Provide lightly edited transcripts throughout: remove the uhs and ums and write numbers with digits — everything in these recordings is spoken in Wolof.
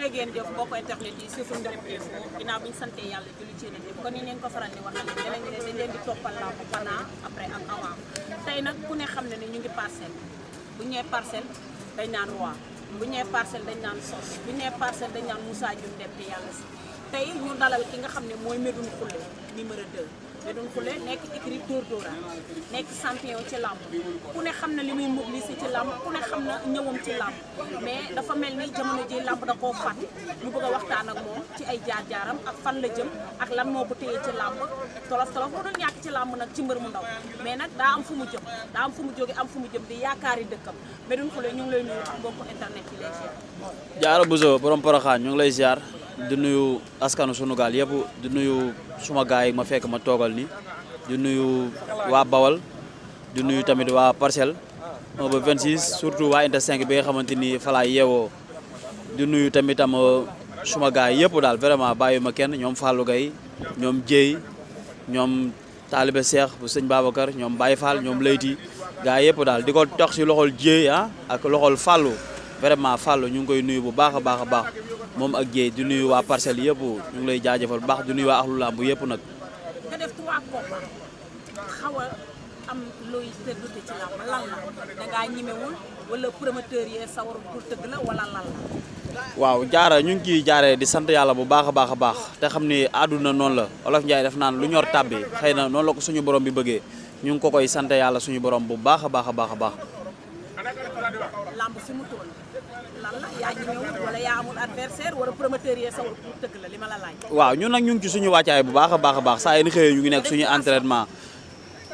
ngeen jëf mbokk internet yi suufu Ndeup Info ginnaaw bi ñu sante yàlla julli ci yéen kon ni leen ko faral di waxal dañ leen di toppal lamb pendant après ak avant tey nag ku ne xam ne ñu ngi parcelle bu ñëwee parcelle dañ naan roi bu ñëwee parcelle dañ naan sos bu ñëwee parcelle dañ naan Moussa Dioum dem te yàlla si tey ñu dalal ki nga xam ne mooy Médoune Khoule numéro 2 Médoune Khoule nekk écurie Dóor Dóoraat nekk champion ci lamb ku ne xam na li muy mobilisé ci lamb ku ne xam na ñëwam ci lamb mais dafa mel ni jamono ji lamb da koo fàtte ñu bëgg a waxtaan ak moom ci ay jaar-jaaram ak fan la jëm ak lan moo ko téye ci lamb tolof bu dul ñàkk ci lamb nag ci mbër mu ndaw mais nag daa am fu mu jëm daa am fu mu jóge am fu mu jëm di yaakaari dëkkam Médoune Khoule ñu ngi lay nuyu ak mbokku internet yi lay ziar. Jaara Bousso borom Porokhane ñu ngi lay ziar di nuyu askanu sunu gaal yëpp di nuyu suma gaay yi ma fekk ma toogal ni di nuyu waa Bawal di nuyu tamit waa Parcelles 1 ba 26 surtout waa Unité 5 bi nga xamante ni fa laa yeewoo di nuyu tamit suma gaay yëpp daal vraiment bàyyuma kenn ñoom Fallou Gueye ñoom Dieye ñoom Talibé Cheikh bu sëñ Babacar ñoom Baye Fall ñoom Leyti gaay yëpp daal di ko tox si loxol Dieye ak loxol Fallou vraiment Fallou ñu ngi koy nuyu bu baax a baax a baax moom ak Dieye di nuyu waa Parcelles yëpp ñu ngi lay jaajëfal bu baax di nuyu waa Ahlou Lamb yëpp nag. nga def 3 combats xaw a am looy tëddute ci làmb lan la da ngaa ñimewul wala promoteur yee sawarul pour tëgg la wala lan la. waaw jaara ñu ngi ciy jaaree di sant yàlla bu baax a baax a baax te xam ni àdduna noonu la Olof Ndiaye def naan lu ñor tàbbi xëy na noonu la ko suñu borom bi bëggee ñu ngi ko koy sant yàlla suñu borom bu baax a baax a baax a baax. làmb fi mu toll lan la yaa ñimewul wala yaa amul adversaire wala promoteur yee sawar pour tëgg la li ma la laaj. waaw ñun nag ñu ngi ci suñu wàccaay bu baax a baax a baax saa yéen xëyee ñu ngi nekk suñu entraînement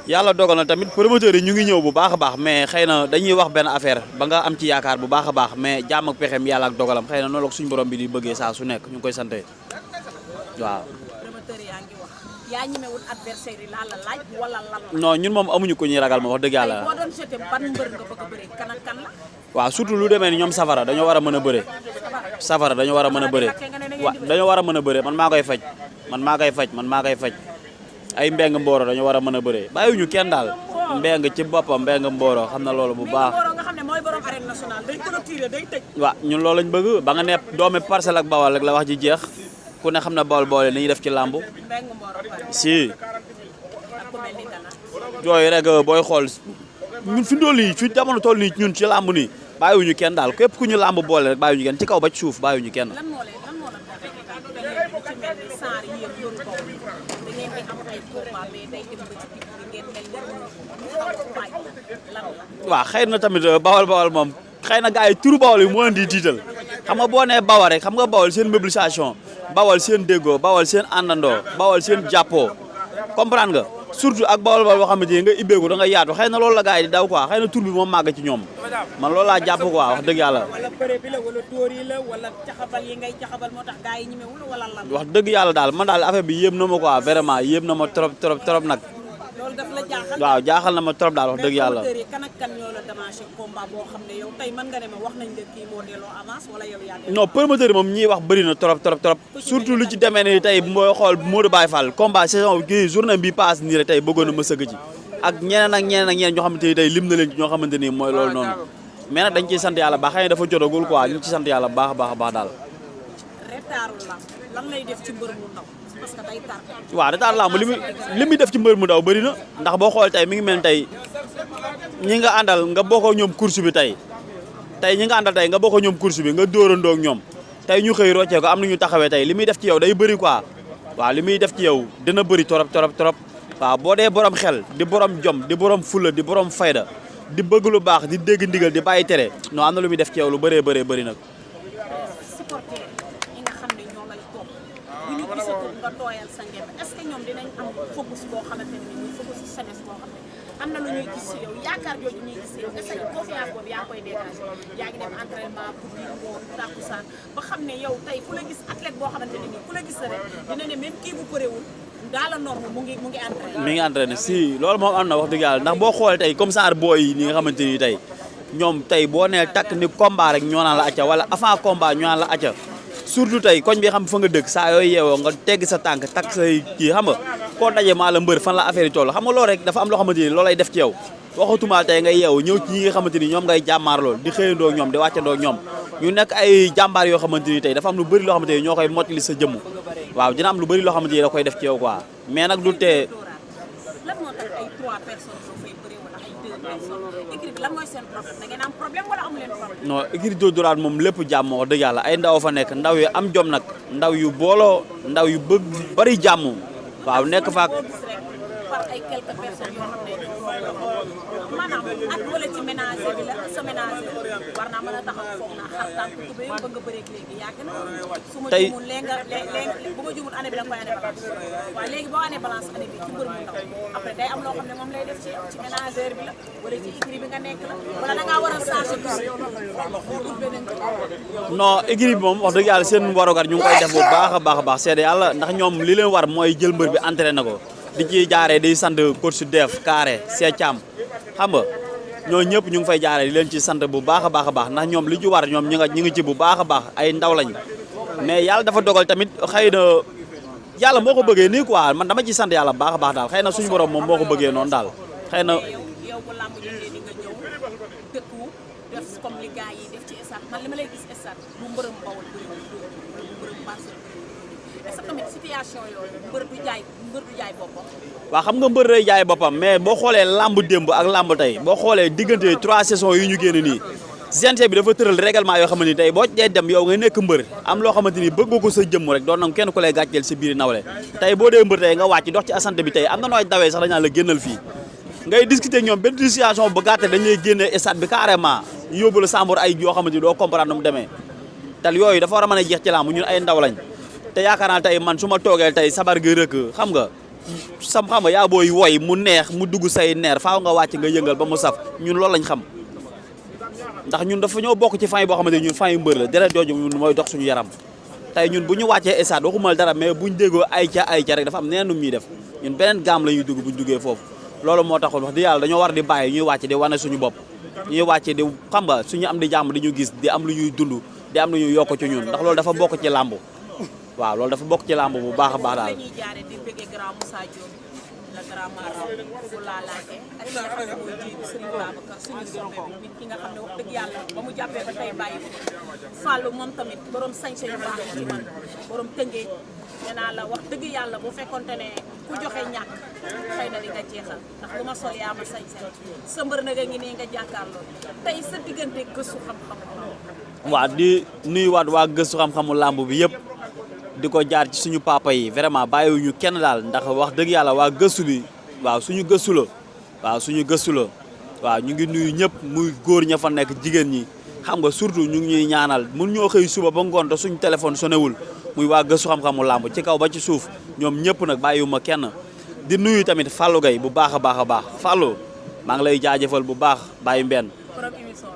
yàlla dogal na tamit promoteurs yi ñu ngi ñëw bu baax a baax mais xëy na dañuy wax benn affaire ba nga am ci yaakaar bu baax a baax mais jaam ak pexem yàlla ak dogalam xëy na noonu la ko suñu borom bi di bëggee saa su nekk ñu ngi koy sante waaw. promoteur yaa ngi wax yaa ñimewul adversaire yi laa la laaj wala lan la. non ñun moom amuñu ko ñuy ragal ma wax dëgg yàlla. boo doon jeté ban mbër nga bëgg a bëri kan ak kan la. waaw surtout lu demee ni ñoom safara dañoo war a mën a bëre safara dañoo war a mën a bëre waaw dañoo war a mën a bëre man maa koy faj man maa koy faj ay mbeng mbooro dañoo war a mën a bëre bàyyiwuñu kenn daal mbeng ci boppam mbeng mbooro xam na loolu bu baax nga xam ne mooy borom arène nationale day clôturer day tëj. waaw ñun loolu lañ bëgg ba nga ne doomi Parcelles ak Bawal rek la wax ji jeex ku ne xam ne Bawal boole li ñuy def ci làmb si jooyu rek booy xool ñun fi ndool yi fi jamono toll nii ñun ci làmb nii bàyyiwuñu kenn daal képp ku ñu làmb boole rek bàyyiwuñu kenn ci kaw ba ci suuf bàyyiwuñu kenn. lan moo leen ci mel ni saar yi yëpp loolu bokk da ngeen di am ay combat mais day dem ba ci biir ngeen mel ni ñu xaw a waaj lan la. waaw xëy na tamit Bawal moom xëy na gars yi turu Bawal yi moo leen di tiital xam nga boo nee Bawal rek xam nga Bawal seen mobilisation Bawal seen déggoo Bawal seen àndandoo Bawal seen jàppoo comprendre nga. surtout ak Bawal boo xamante ni nga ibbeeku da nga yaatu xëy na loolu la gars yi di daw quoi xëy na tur bi moom màgg ci ñoom man loolu laa jàpp quoi wax dëgg yàlla. wala bëre bi la wala dóor yi la wala caxabal yi ngay caxabal moo tax gars yi ñemewul wala lan. wax dëgg yàlla daal man daal affaire bi yéem na ma quoi vraiment yéem na ma trop nag. loolu daf la jaaxal. waaw jaaxal na ma trop daal wax dëgg yàlla. mais kan ak kan ñoo la démarché combat boo xam ne yow tey mën nga ne ma wax nañ la kii moo delloo avance wala yow yaa non promoteur yi moom ñiy wax bëri na trop surtout lu ci demee ni tey mooy xool Modou Baye Fall combat saison kii journée bi passe nii rek tey bëggoon na ma sëgg ci ak ñeneen ñoo xamante ni tey lim na leen ci ñoo xamante ni mooy loolu noonu mais nag dañ ciy sant yàlla baax xëy na dafa jotagul quoi ñu ci sant yàlla baax a baax daal. retardul la lan lay def ci mbër mu ndaw parce que day tar. waaw retard lamb li muy def ci mbër mu ndaw bëri na ndax boo xool tey mi ngi mel tey ñi nga àndal nga bokkoo ñoom course bi tey ñi nga àndal tey nga bokkoo ñoom course bi nga dóorandoo ak ñoom tey ñu xëy roccee ko am na ñu taxawee tey li muy def ci yow day bëri quoi waaw li muy def ci yow dina bëri trop waaw boo dee borom xel di borom jom di borom fulla di borom fayda di bëgg lu baax di dégg ndigal di bàyyi tere non am na lu muy def ci yow lu bëree bëri nag. supporter yi nga xam ne ñoo lay topp bu ñu gisatul nga tooyal sa ngem est-ce que ñoom dinañ am focus boo xamante ne nii focus jeunesse boo xam ne am na lu ñuy gis ci yow yaakaar jooju ñuy gis ci yow est-ce que confiance boobu yaa koy dégager yaa ngi dem entraînement pour biir boo takkusaan ba xam ne yow tey ku la gis athlète boo xamante ne nii ku la gis rek dina ne même kii bu përéwul dans la norme mu ngi entraîné. mi ngi entraîné si loolu moom am na wax dëgg yàlla ndax boo xoolee tey comme ça booy yi ni nga xamante ni tey ñoom tey boo nee takk ni combat rek ñoo naan la acca wala avant combat ñoo naan la acca surtout tey koñ bi xam fa nga dëkk saa yooyu yeewoo nga tegg sa tànk takk say kii xam nga koo daje maa la mbër fan la affaire yi toll xam nga loolu rek dafa am loo xamante ni loolay def ci yow waxatuma tey nga yeewu ñëw ci ñi nga xamante ni ñoom ngay jàmmaar lool di xëyandoo ñoom di wàccandoo ñoom ñu nekk ay jàmbaar yoo xamante ni tey dafa am lu bëri loo xamante ni ñoo koy mottali sa jëmm waaw dina am lu bëri loo xamante ni da koy def ci yow quoi mais nag du tee. lan moo tax ay 3 personnes ñoo fay bëri wala ay 2 personnes équipe bi lan mooy seen problème da ngeen am problème wala amu leen problème. non équipe Dóor Dóoraat moom lépp jàmm wax dëgg yàlla ay ndaw fa nekk ndaw yu am jom nag ndaw yu booloo ndaw yu bëgg bëri jàmm waaw nekk faak par ay quelques personnes yoo xam ne maanaam ak wala ci ménager bi la sa ménager war naa mën a taxaw foog naa xar tànk tubéy bëgg a bëreeg léegi yàgg na su ma jumul léegi bu ma jumul année bi da nga koy année balance waaw léegi boo année balance année bi ci mbër mu ndaw après day am loo xam ne moom lay def ci ménager bi la wala ci écurie bi nga nekk la wala da ngaa war a changer non écurie bi moom wax dëgg yàlla seen warugar ñu ngi koy def bu baax a baax seede yàlla ndax ñoom li leen war mooy jël mbër bi entraîné ko di ci jaaree di sant coach Def Carré Seethiam xam nga ñoo ñëpp ñu ngi fay jaaree di leen ci sant bu baax a baax ndax ñoom li ci war ñoom ñu ngi ci bu baax a baax ay ndaw lañ mais yàlla dafa dogal tamit xëy na yàlla moo ko bëggee nii quoi man dama ci sant yàlla bu baax a baax daal xëy na suñu borom moom moo ko bëggee noonu daal xëy na. yow bu làmb ji di nga ñëw dëkku def comme li gars yi def ci stade man li ma lay gis stade bu mbërëm Bawol bu mbërëm Parcelles est-ce que tamit situation yooyu mbër du jaay boppam. waaw xam nga mbër day jaay boppam mais boo xoolee lamb démb ak lamb tey boo xoolee diggante 3 saisons yi ñu génn nii CNG bi dafa tëral règlement yoo xamante ni tey boo dee dem yow nga nekk mbër am loo xamante ni bëgg ko sa jëmm rek doon nag kenn ku lay gàcceel sa biir nawle tey boo dee mbër tey nga wàcc dox ci asante bi tey am na nooy dawee sax dañaa la génnal fii ngay discuter ñoom benn situation bu gàtte dañ lay génne stade bi carrément yóbbu la Sambour ay yoo xamante ni doo comprendre nu mu demee te yooyu dafa war a mën a jeex ci lamb ñun ay ndaw lañ te yaakaar naa tey man su ma toogee tey sabar gi rëkk xam nga yaa booy woy mu neex mu dugg say neer faaw nga wàcc nga yëngal ba mu saf ñun loolu lañ xam ndax ñun dafa ñoo bokk ci famille boo xamante ñun famille mbër la deret jooju ñun mooy dox suñu yaram tey ñun bu ñu wàccee stade waxumal dara mais buñ déggoo ay ca rek dafa am neneen nu ñuy def ñun beneen gaam la ñuy dugg buñ duggee foofu loolu moo taxoon wax di yàlla dañoo war di bàyyi ñuy wàcc di wane suñu bopp ñuy wàcc di xam nga suñu am di jàmm di ñu gis di am lu ñuy dund di am lu ñuy yokk ci ñun ndax loolu dafa bokk ci làmb waaw loolu dafa bokk ci làmb bu baax a baax daal. dañuy jaare di bëggee grand Moussa Diop la grand Maraw bu laalaake ak ki nga xam ne mooy ji Serigne Babacar suñu soppe bi nit ki nga xam ne wax dëgg yàlla ba mu jàppee ba tey bàyyi ko Fallou moom tamit borom sañse yu baax ci man borom tëngee nee naa la wax dëgg yàlla bu fekkonte ne ku joxe ñàkk xëy na di nga jeexal ndax lu ma sol yaa ma sañse sa mbër nag a ngi nii nga jàkkaarloo tey sa diggante gëstu xam-xam. waaw di nuyuwaat waa gëstu xam-xamu làmb bi yëpp. di ko jaar ci suñu papa yi vraiment bàyyiwuñu kenn daal ndax wax dëgg yàlla waa gëstu bi waaw suñu gëstu la waaw ñu ngi nuyu ñëpp muy góor ña fa nekk jigéen ñi xam nga surtout ñu ngi ñuy ñaanal mun ñoo xëy suba ba ngoon te suñu téléphone sonewul muy waa gëstu xam-xamu làmb ci kaw ba ci suuf ñoom ñëpp nag bàyyiwuma kenn di nuyu tamit Fallou Gueye bu baax a baax Fallou maa ngi lay jaajëfal bu baax bàyyi mbenn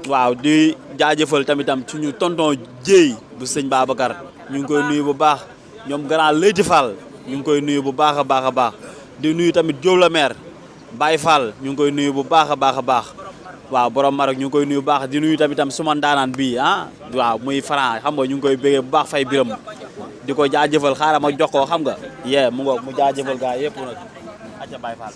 waaw di jaajëfal tamitam suñu tonton Dieye bu sëñ Babacar ñu ngi koy nuyu bu baax ñoom grand Leyti Fall ñu ngi koy nuyu bu baax a baax di nuyu tamit Diop la maire Baye Fall ñu ngi koy nuyu bu baax a baax waaw borom Maroc ñu ngi koy nuyu bu baax di nuyu tamit suma ndaanaan bii waaw muy Franc xam nga ñu ngi koy bëggee bu baax fay biram di ko jaajëfal xaaral ma jox ko xam nga yee mu ngoog mu jaajëfal gaa yëpp nag aca Baye Fall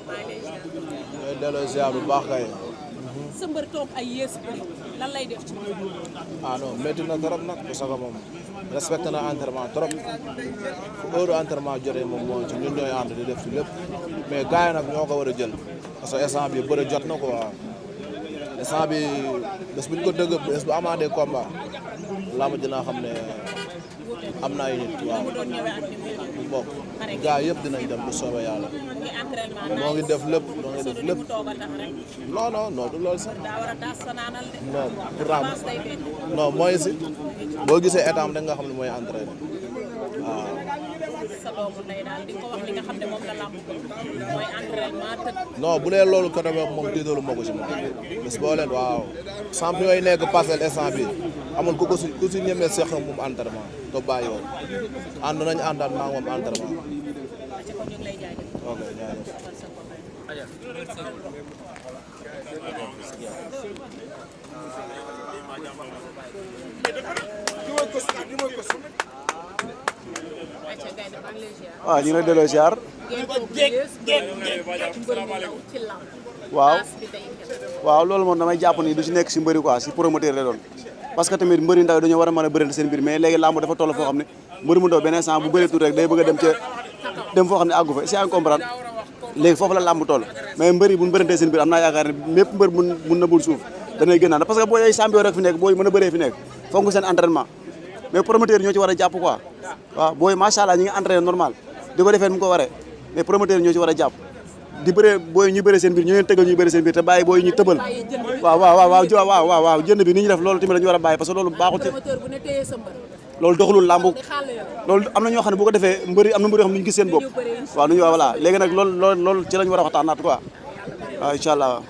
ñooy delloo ziar bu baax kay. sa mbër toog ay yées bëri lan lay def ci non métti na trop nag parce que moom respecté na entraînement trop fu heure entraînement jotee moom moo ci ñun ñooy ànd di def ci lépp mais gars yi nag ñoo ko war a jël parce que instant bi bëri jot na quoi instant bi bés bu ñu ko dëgg bés bu amaatee combat làmb dinaa xam ne am na ay nit waaw bu bokk gars yëpp dinañ dem bu soobee yàlla moo ngi def lépp non du loolu sax non pourtant non mooy si boo gisee état da nga xam ne mooy entraîné waaw non bu dee loolu côté boobu moom tiitalu ma ko si moom bés boo leen waaw champion yooyu nekk Parcelles instant bi amul ku si ñemee seq moom entraînement te bàyyi woon ànd nañu àndaat maa ngi moom entraînement ok jaajëf waaw ñu ngi lay delloo ziar. waaw loolu moom damay jàpp ni du si nekk si mbëri quoi si promoteur la doon parce que tamit mbëri ndaw dañoo war a mën a bërante seen biir mais léegi làmb dafa toll foo xam ne mbëri mu ndaw benn instant bu bëree tuuti rek day bëgg a dem foo xam ne àggu fa si en comprendre léegi foofu la làmb toll mais mbëri buñ bërantee seen biir am naa yaakaar ne mépp mbër mun na bul suuf danay gën naan parce que booy ay champion rek fi nekk booy mën a bëree fi nekk foog nga seen entraînement mais promoteur ñoo ci war a jàpp quoi waaw booy macha allah ñi ngi entraîné normal di ko defee mu ko waree mais promoteur ñoo ci war a jàpp di bëree booy ñu bëree seen biir ñu leen tëgal ñuy bëree seen biir te bàyyi booy ñu tëbal waaw jënd bi ni ñu def loolu tamit la ñu war a bàyyi parce que loolu baaxul ci loolu doxalul làmb loolu am na ñoo xam ne bu ko defee mbëri am na mbëri yoo xam ne ñu gis seen bopp waaw nu ñu voilà léegi nag loolu ci lañu war a waxtaanaat quoi waaw incha allah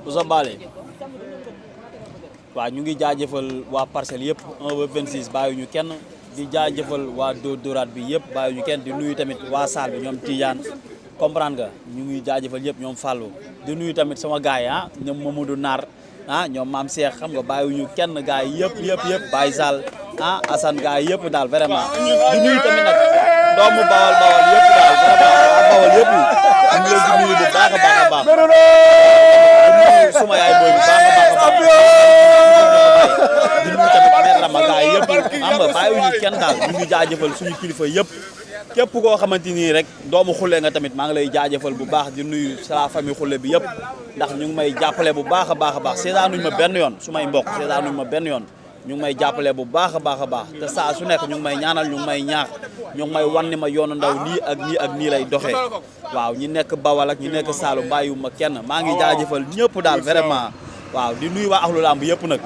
Ousa Baldé waaw ñu ngi jaajëfal waa parcelle yëpp 1 ba 26 bàyyi ñu kenn di jaajëfal waa Dóoraat bi yëpp bàyyi ñu kenn di nuyu tamit waa salle bi ñoom Tidiane comprendre nga ñu ngi jaajëfal yëpp ñoom Fallou di nuyu tamit sama gaay ah ñoom Mamadou Nar ah ñoom Maam Cheikh xam nga bàyyi ñu kenn gaay yëpp Baye Sall ah Assane gaay yëpp daal vraiment di nuyu tamit nag doomu bawal yëpp daal vraiment waa bawal yëpp ñu ngi leen di nuyu bu baax a baax suma yaay booy bu baax a baax di nuyu tamit mère Rama gaay yëpp xam nga bàyyiwuñu kenn daal ñu ngi jaajëfal suñu kilifa yëpp képp koo xamante nii rek doomu xulle nga tamit maa ngi lay jaajëfal bu baax di nuyu sa famille xulle bi yëpp ndax ñu ngi may jàppale bu baax a baax seetaanuñ ma benn yoon su may mbokk seetaanuñ ma benn yoon ñu ngi may jàppale bu baax a baax te saa su nekk ñu ngi may ñaanal ñu ngi may ñaax ñu ngi may wan ni ma yoonu ndaw nii ak nii lay doxee waaw ñi nekk Bawal ak ñi nekk Saalum bàyyiwuma kenn maa ngi jaajëfal ñëpp daal vraiment waaw di nuyu waa axlu lamb yëpp nag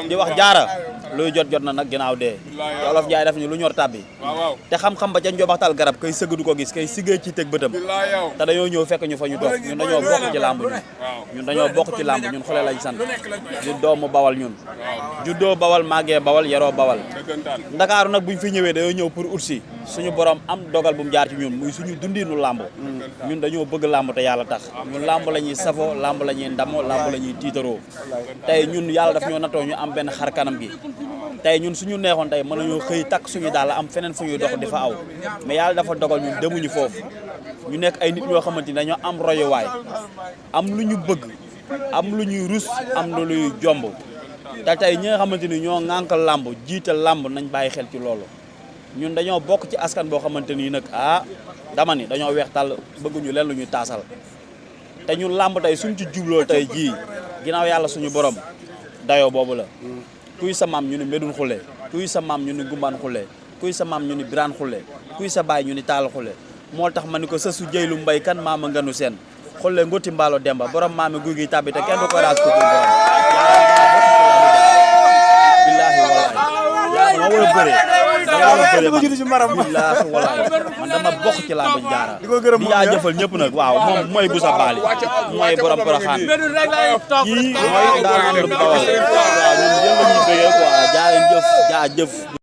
di wax jaara luy jot na nag ginnaaw dee te olof Njaay def ni lu ñor tàbbi te xam-xam ba ca njobaxtal garab kay sëgg du ko gis kay siggee ci teg bëtam te dañoo ñëw fekk ñu fa ñu toog ñun dañoo bokk ci lamb ñun dañoo bokk ci lamb ñun xole lañ sant di doomu Bawal ñun juddoo Bawal màggee Bawal yaroo Bawal Ndakaaru nag buñ fi ñëwee dañoo ñëw pour utsi suñu borom am dogal bu mu jaar ci ñun muy suñu dundinu lamb ñun dañoo bëgg lamb te yàlla tax ñun lamb la ñuy safo lamb la ñuy ndamo lamb la ñuy tiitaroo tey ñun yàlla daf ñoo natoo ñu am benn xar kanam gi tey ñun suñu neexoon tey mën nañoo xëy takk suñu daal am feneen fu ñuy dox di fa aw mais yàlla dafa dogal ñun demuñu foofu ñu nekk ay nit ñoo xamante ni dañoo am royuwaay am lu ñu bëgg am lu ñuy rus am lu ñuy jomb te tey ñi nga xamante ni ñoo ŋànk làmb jiital làmb nañ bàyyi xel ci loolu ñun dañoo bokk ci askan boo xamante ni nag dama ni dañoo weex tàll bëgguñu leen lu ñuy taasal te ñun làmb tey suñ ci jubloo tey jii ginnaaw yàlla suñu borom dayoo boobu la kuy sa maam ñu ni Medun Xulle kuy sa maam ñu ni Gumbaan Xulle kuy sa maam ñu ni Biraan Xulle kuy sa baay ñu ni Taal Xulle moo tax ma ni ko sa su jëylu mbay kan maama nganu seen Xulle ngoti mbaalo demba borom maami guy gi tàbbi te kenn du ko raas ko borom billaahi wallaahi yaa ma war a bëree billaahi wallaahi man dama bokk ci làmb jaara di jaajëfal ñëpp nag waaw moom mooy Boussa Bali mooy borom Porokhane kii mooy daanaan lu Bawal waaw ñun jël la ñuy bëggee quoi jaajëf